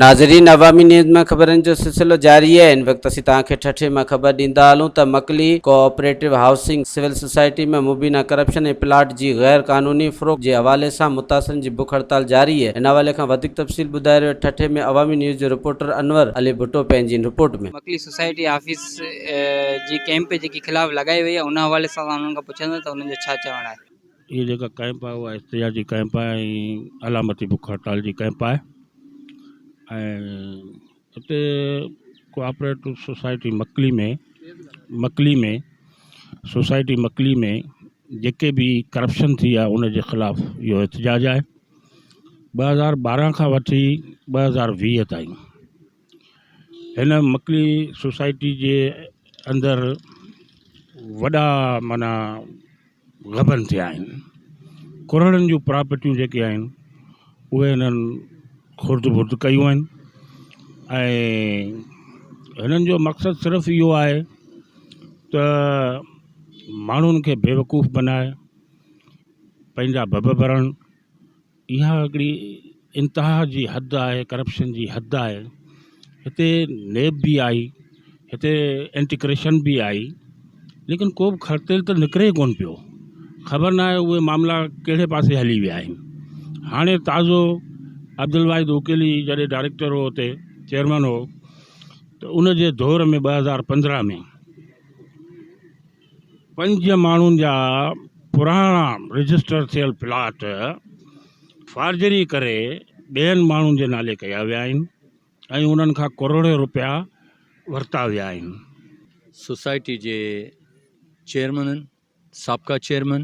ناظرين عوامي نيوز مان خبرن جو سلسلو جاري آهي هن وقت اسين توهان کي ٺٽي مان خبر ڏيندا هلون ته Makli cooperative housing civil society ۾ مبينا ڪرپشن ۽ پلاٽ جي غير قانوني فروخت جي حوالي سان متاثرن جي بک هڙتال جاري آهي ان حوالي کان وڌيڪ تفصيل ٻڌائي رهيو آهي ٺٽي ۾ عوامي نيوز جو رپورٽر انور علي ڀٽو پنهنجي هن رپورٽ ۾. مڪلي سوسائٽي آفيس جي ڪئمپ جيڪي خلاف لڳائي وئي آهي ان حوالي سان اسان انهن کان پڇنداسين ته انهن جو ڇا چوڻ آهي. هيء جيڪا ڪئمپ آهي اها احتجاجي ڪئمپ آهي ۽ علامتي بک هڙتال جي ڪئمپ آهي ۽ هتي cooperative society Makli ۾ Makli ۾ society Makli ۾ جيڪي به ڪرپشن ٿي آهي ان جي خلاف اهو احتجاج آهي 2012 کان وٺي 2020 تائين هن مڪلي سوسائٽي جي اندر وڏا معنيٰ غبن ٿيا آهن ڪروڙن جون پراپرٽيون جيڪي آهن اهي هنن خرد برد ڪيون آهن ۽ هنن جو مقصد صرف اهو آهي ته ماڻهن کي بيوقوف بنائي پنهنجا ڀڀ ڀرڻ اها هڪڙي انتها جي حد آهي ڪرپشن جي حد آهي هتي نيب به آئي هتي اينٽي ڪرپشن به آئي ليڪن ڪو به کڙتيل ته نڪري ئي ڪونه پيو خبر ناهي اهي معاملا ڪهڙي پاسي هلي ويا آهن هاڻي تازو عبدالواحد اڪيلي جڏهن ڊائريڪٽر هو اتي چيئرمين هو ته ان جي دور ۾ 2015 ۾ پنج ماڻهن جا پراڻا رجسٽر ٿيل پلاٽ فارجري ڪري ٻين ماڻهن جي نالي ڪيا ويا آهن ۽ انهن کان ڪروڙين روپيا ورتا ويا آهن. سوسائٽي جي چيئرمينن، سابقه چيئرمين،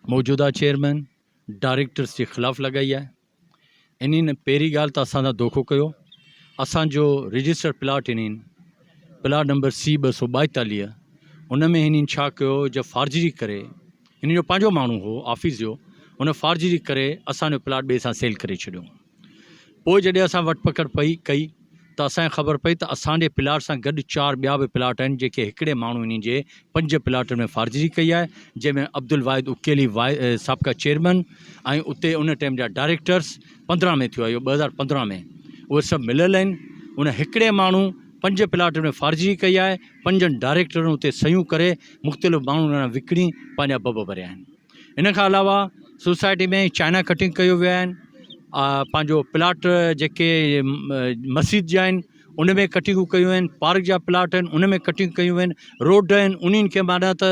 موجوده چيئرمين، ڊائريڪٽرس جي خلاف لڳائي آهي. انهن پهرين ڳالهه ته اسان سان دوکو ڪيو اسان جو رجسٽر پلاٽ انهن پلاٽ نمبر سي 242 ان ۾ انهن ڇا ڪيو جو فارجري ڪري انهن جو پنهنجو ماڻهو هو آفيس جو ان فارجري ڪري اسان جو پلاٽ ٻئي سان سيل ڪري ڇڏيو پوء جڏهن اسان وٺ پڪڙ پئي ڪئي ته اسان کي خبر پئي ته اسان جي پلاٽ سان گڏ چار ٻيا به پلاٽ آهن جيڪي هڪڙي ماڻهو انهن جي پنج پلاٽن ۾ فارجري ڪئي آهي جنهن ۾ عبدالواحد اڪيلي سابقه چيئرمين ۽ اتي ان ٽائيم جا ڊائريڪٽرس 15 ۾ ٿيو آهي اهو 2015 ۾ اهي سڀ مليل آهن ان هڪڙي ماڻهو پنج پلاٽن ۾ فارجري ڪئي آهي پنجن ڊائريڪٽرن اتي صحيحون ڪري مختلف ماڻهن کان وڪڻي پنهنجا بب ڀريا آهن ان کان علاوه سوسائٽي ۾ چائنا ڪٽنگ ڪيو ويا آهن پنهنجو پلاٽ جيڪي مسجد جا آهن ان ۾ ڪٽنگون ڪيون آهن پارڪ جا پلاٽ آهن ان ۾ ڪٽنگ ڪيون آهن روڊ آهن انهن کي معنيٰ ته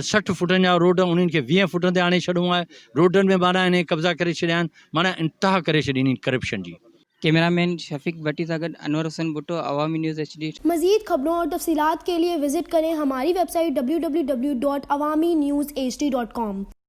60 فٽن جا روڊ انهن کي 20 فٽن تي آڻي ڇڏڻو آهي روڊن ۾ معنيٰ انهن قبضا ڪري ڇڏيا آهن معنيٰ انتها ڪري ڇڏي انهن ڪرپشن جي. ڪئميرا مين شفيق ڀٽي سان گڏ Anwar Hussain Bhutto, Awami news H D. مزيد خبرون اور تفصيلات کے لئے وزٽ ڪرين ھماري web site www.awamiNewsHD.com.